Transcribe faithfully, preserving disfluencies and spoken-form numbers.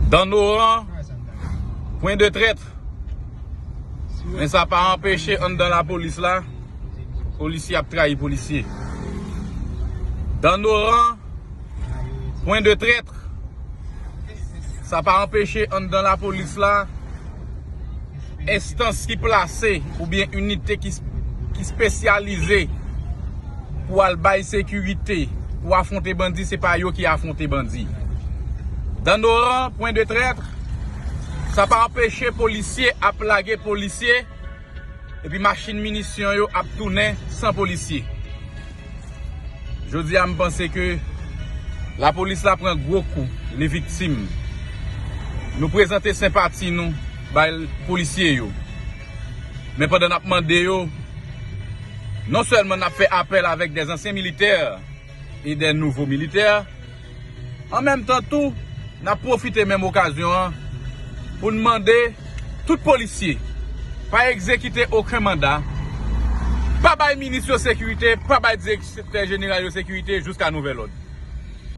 Dans nos rangs, point de traître. Men sa pa anpeche anndan lapolis la, polisye ap trayi polisye. Dans nos rangs, point de traître. Sa pa anpeche anndan lapolis la, enstans ki plase oubyen inite ki, ki espesyalize pou al bay sekirite, pou afwonte bandi, se pa yo ki afwonte bandi. Dans nos rangs, point de traître. Sa pa anpeche polisye ap lage polisye, epi machin minisyon yo ap tounen san polisye. Jodi a, m panse ke lapolis la pran gwo kou, li viktim. Nou prezante senpati nou bay polisye yo. Men pandan n ap mande yo, non sèlman n ap fè apèl avèk dè zansyen militè e dè nouvo militè, an menm tan tou, n ap pwofite menm okazyon an pou n mande tout polisye, pa egzekite okenn manda, pa bay minis yo sekirite, pa bay direktè jeneral yo sekirite jiska nouvèl òd.